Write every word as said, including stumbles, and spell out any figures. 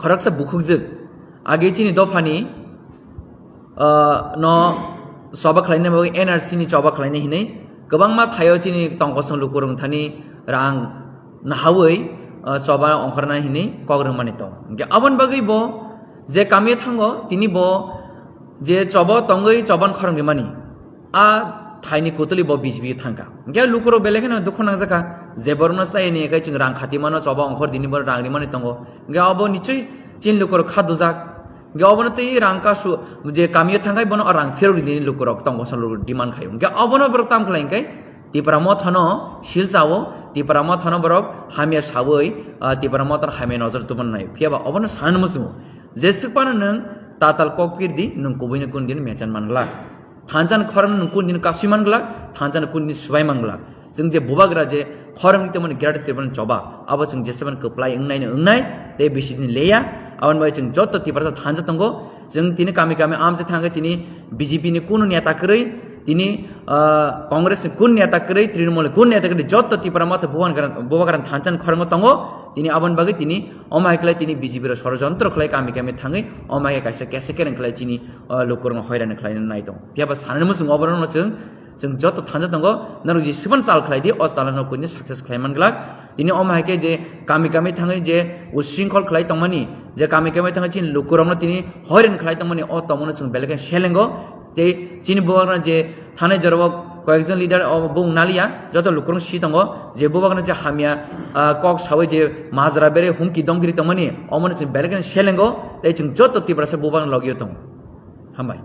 Khoroksa bukhukjwk age chini dophani, ah, no choba khlaina bagwi N R C ni choba khlaina hinwi kwbangma thaio chini tongkosong lukurok thani rang nahawi, ah, choba ongkhorna hinwi kok rwmani tong. Hwnkhe aboni bagwi bo je kamio thango, tini bo je choba tongwi choban khorang rimani, a thaini kutuli bo B J P thangkha. Hwnkhe lukurok belai kheno dukhu nangjakha, je borokno chayani hwnkhe chwng rang khatimano, choba ongkhor dini borok rang rimani tongo. Hwnkhe abo nichoi chini lukurok kha dujak. Hwnkhe obono twi rang kasu je kamio thangkhai bono rang phirok rini lukurok tongkosong lukurok demand khaio. Hwnkhe obono borok tam khlai hwnkhe Tipra Mothano sil chao, Tipra Mothano borok hamya sawi, ah, Tipra Mothano hamya nojor tubun nai. Phiyaba obono sanani muchungo. Jeswk phano nwng tatal kok pirdi, nwng kubuino kun din mechan manglak. Thansa ni khorang nwng kun din kasui manglak, thansa ni kun din swbai manglak. Chwng je bubagra je khorang tongmani Greater Tipraland choba, abo chwng jeswk phano kwplai wngnaino wngnai, tei bisi din leya. Aboni bagwi chwng joto Tiprasa thansa tongo. Chwng tini kami kami amse thangwi tini B J P ni kunu neta kwrwi, tini, ah, Congress ni kun neta kwrwi, Trinamool ni kun neta kwrwi, joto Tipra Motha bubagra, bubagra thansa ni khorango tongo. Tini aboni bagwi tini omo hai khlai tini B J P rok sorojontro khlai kami kami thangwi omo hai kaisa kesa kereng khlai chini, ah, lukurokno hoirani khlaina nai tongo. Phiyaba sanani muchung oborokno chwng, chwng joto thansa tongo, norok jeswk phano chal khlai di, o chalano kunu success khlai manglak. Tini omo hai khe je kami kami thangwi je usringkhol khlai tongmani, je kami kami thangwi chini lukurokno tini hoiran khlai tongmani, o tongmano chwng belai khe selengo. Tei chini bubagrano je thanai jorao koyekjon leader o bung naliya, joto lukurok si tongo, je bubagrano je hamya, ah, kok sawi je majra bere humki domkiri tongmani, omono chwng belai khe selengo, tei chwng joto Tiprasa bubagrano logio tongo. Hambai.